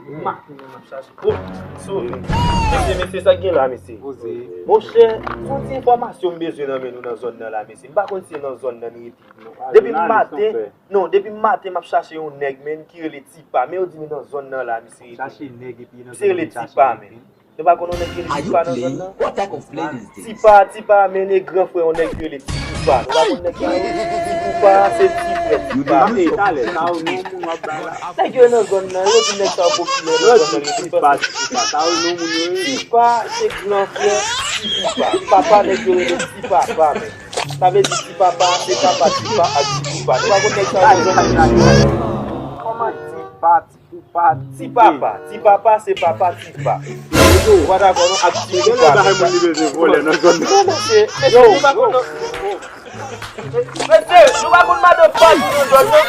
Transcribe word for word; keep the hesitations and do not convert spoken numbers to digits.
Maten an m ap chache. Oh, sove. Mesye, mesye, sa k gen la, mesye? Monchè, se yon ti enfòmasyon m bezwen nan men nou nan zòn nan la, mesye. M pa konn si se nan zòn nan n rete. Depi maten, non, depi maten m ap chache yon nèg, men, ki rele Tipa. Men yo di m nan zòn nan la, misye rete. Misye rele Tipa, men. Yo pa konn yon nèg ki rele Tipa nan zòn nan? Tipa, Tipa, men e gran frè yon nèg ki rele Ti Poupa. Nou pa konn nèg ki rele Ti Poupa, se ti frè Tipa. Nèg yo nan zòn nan, yo di nèg sa yo popilè nan zòn nan, yo di Tipa, Tipa, se gran frè Ti Poupa. Papa nèg yo rele Ti Papa, men. Sa vle di Ti Papa, se papa Tipa ak Ti Poupa. Nou pa konn nèg sa yo nan zòn nan, mesye? Kòman Tipa, Ti Poupa, Ti Papa? Ti Papa, se papa Tipa. Ou pa dakò non ak Ti Poupa, men. Non, mesye, mesye, nou pa konn non. Mesye, nou pa konn madan Faj nan zòn nan.